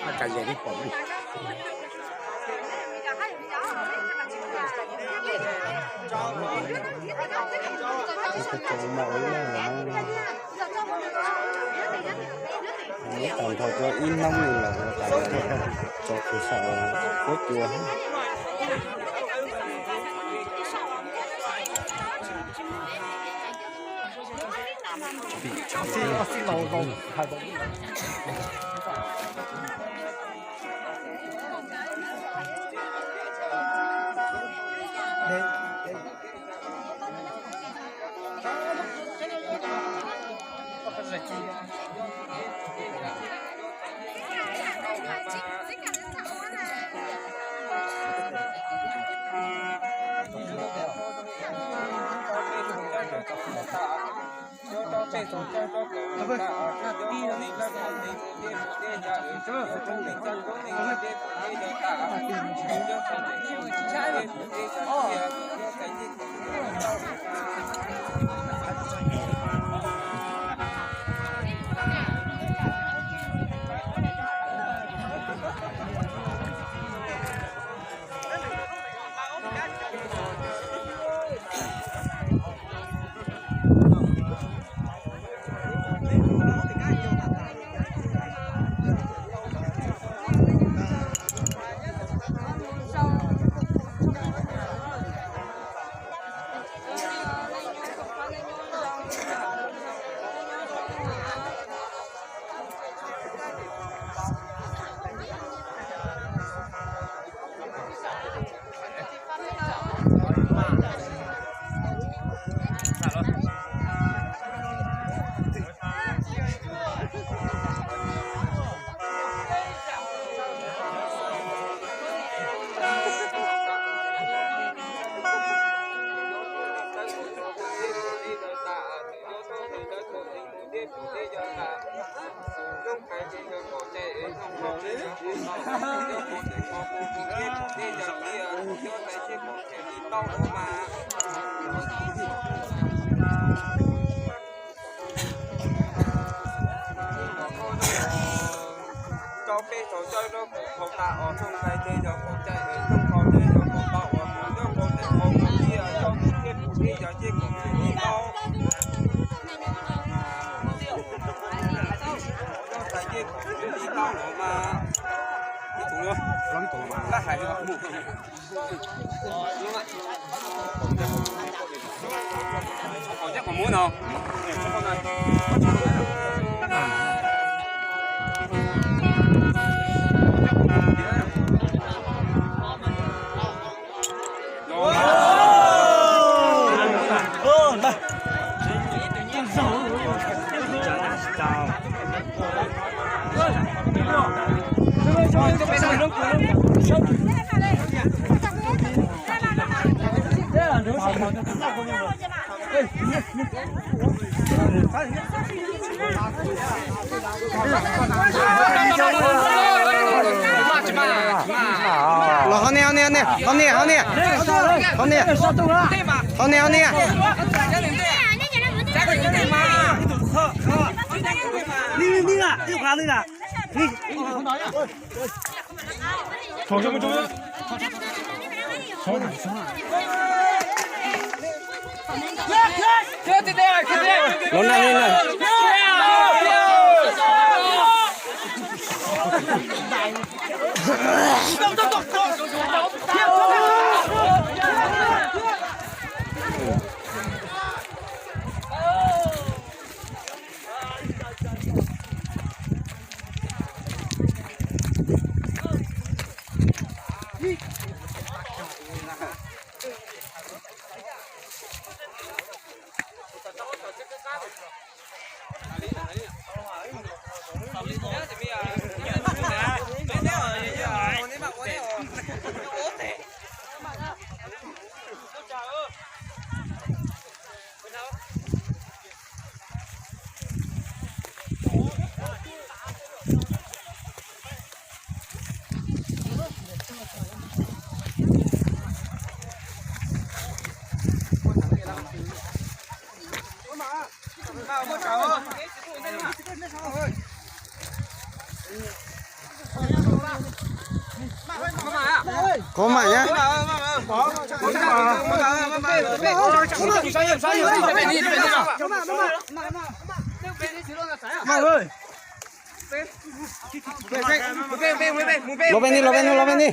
Ka ze li pom li. Tau maum li no, muab tag nrho cov ib hnub li los tas, tso tus saum huab cua. Rau peb saum coj rau kuv qhov tas os, thooj nqaij ces yog kaum caij es thooj qhov ces yog kaum tau uas kuv nyob kaum tawm kaum mus ib yog kuv thiab kuv peb yog ces kuv thiaj li tau. Yog tais ces kuv thiaj li tau los mas. Lab hais li mus. Los hauv ne, hauv ne, hauv ne, hauv ne, hauv ne, hauv ne, hauv ne, hauv ne. Los nag li na. Có mày nhá. Los bên đi, los bên đi, los bên đi.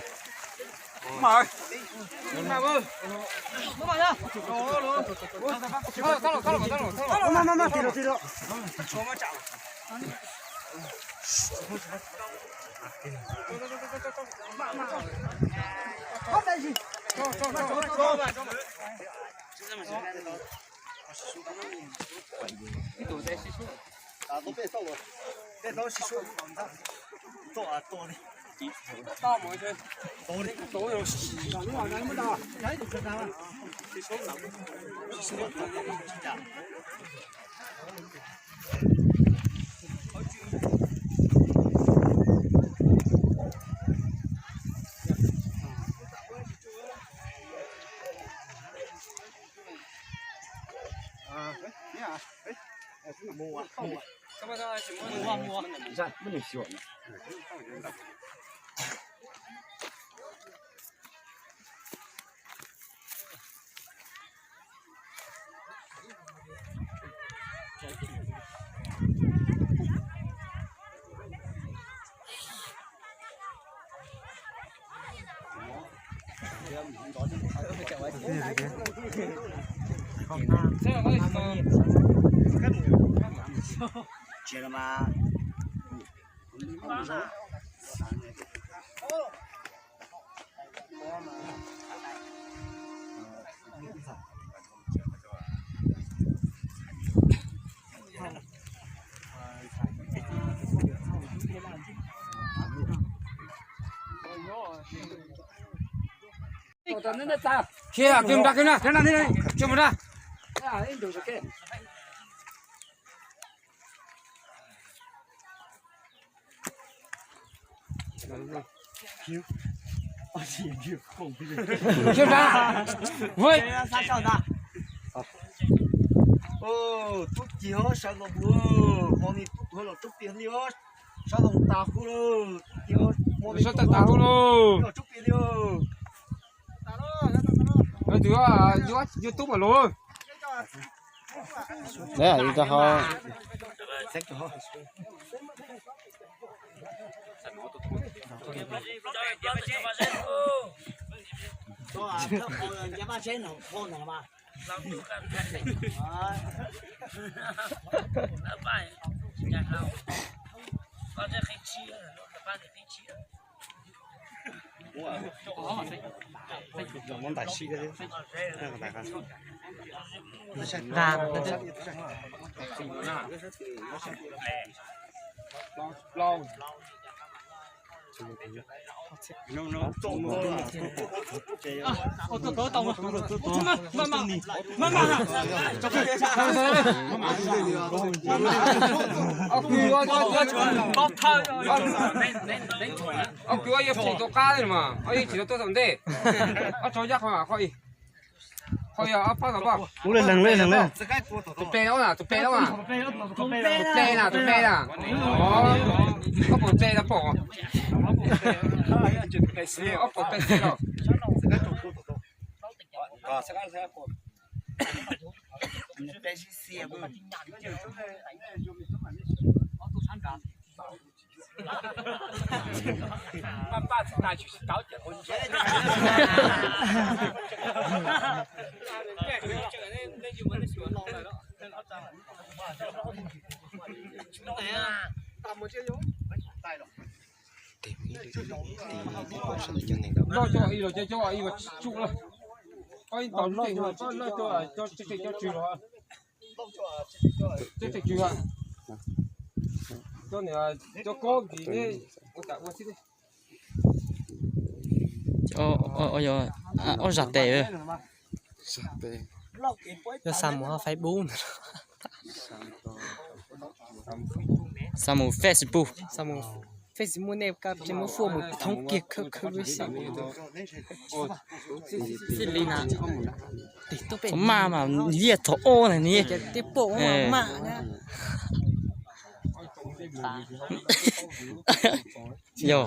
Khi à, kêu ra, kêu ra, kêu ra, kêu ra. Kêu ra. Ui. Tus ci ho sawv los mus, hmo ni tus tuag los rub pias li os. Sawv los tas hub lauj, tus ci ho hmo ni sawv tas tas hub lauj. Rub pias li os. Tus yuav tub mas los. Đấy, đi cho họ. Ob kwv yuav tseem tuaj qab li mas, ob yeej tsis tau tuaj tom ntej. Ob tso yaj qhov, qhov ib, qhov yog ob pab tom pab. Tus pem na, tus pem na, tus pem na, tus pem na. Ob pom ple los pom. Ob pom ple los. Loj cov ib los cov cov ib los tsis tsum lawm. Koj ib tos loj cov loj cov cov tseem cov tswv los. Cov tseem tswv, cov niam cov kob vim nej ua tas ua xwb. Ob zas tes, yog xa mus Facebook, xa mus Facebook, xa mus Facebook nej ka tsis muab fuaj mus thoob kiag khawb khawb xwb. Thaum maj mas liaj thaum ob na ni. Tej pom maj na. Yog.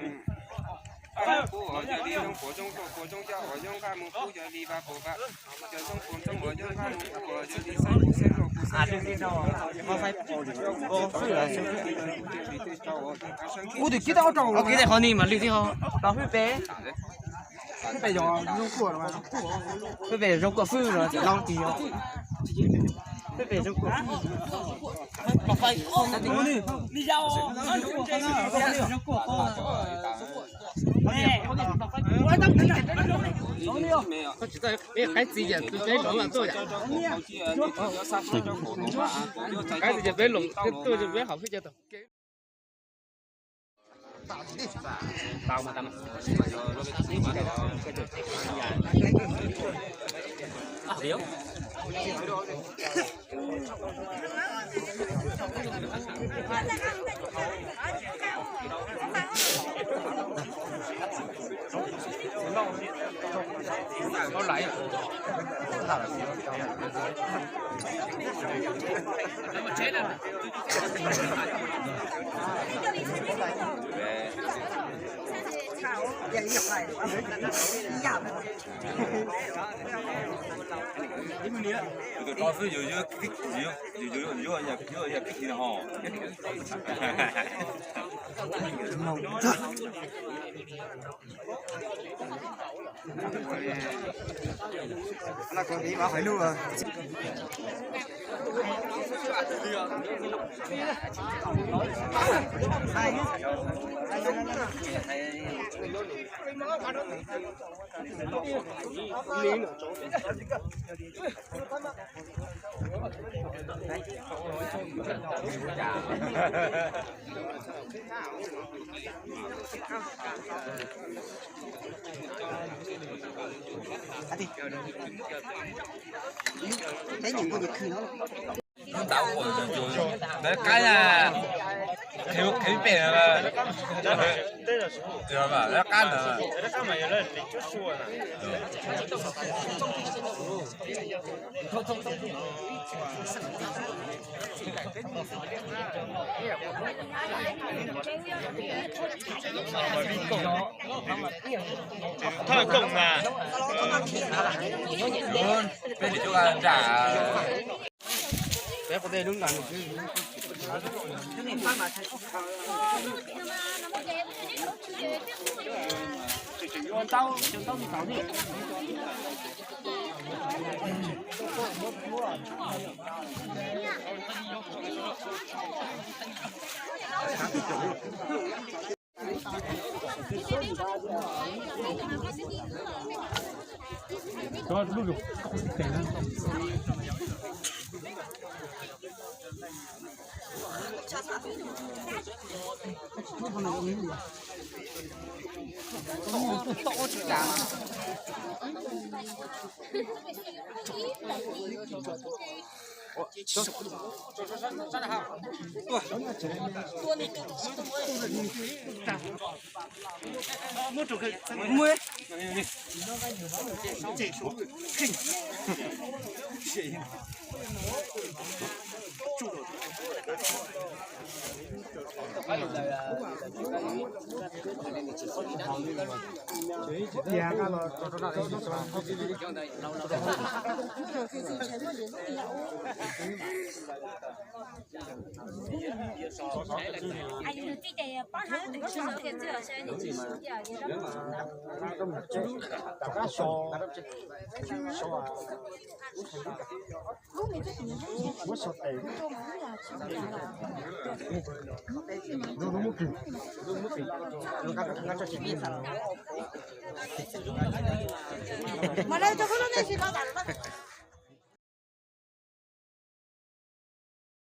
Kuv twb kib tau ob rau, kib tau qhov ni mas lwm tib ho. Los hwj pem. Hwj pem yog zoo kuaj, hwj pem zoo kuaj fwj los cov no tis yog. Hwj pem zoo kuaj fwj. Koj tsis tau qaib txiv yam tus peb hloov mas tuaj yam. Qaib txiv yam peb hloov tuaj peb hauv peb cov tom kev. Qhib pem lawv qab ntawd. Thawj koom mas. Peb niam cuab nram. Mas lawv cov khaub noj nej tsis los tas lawm.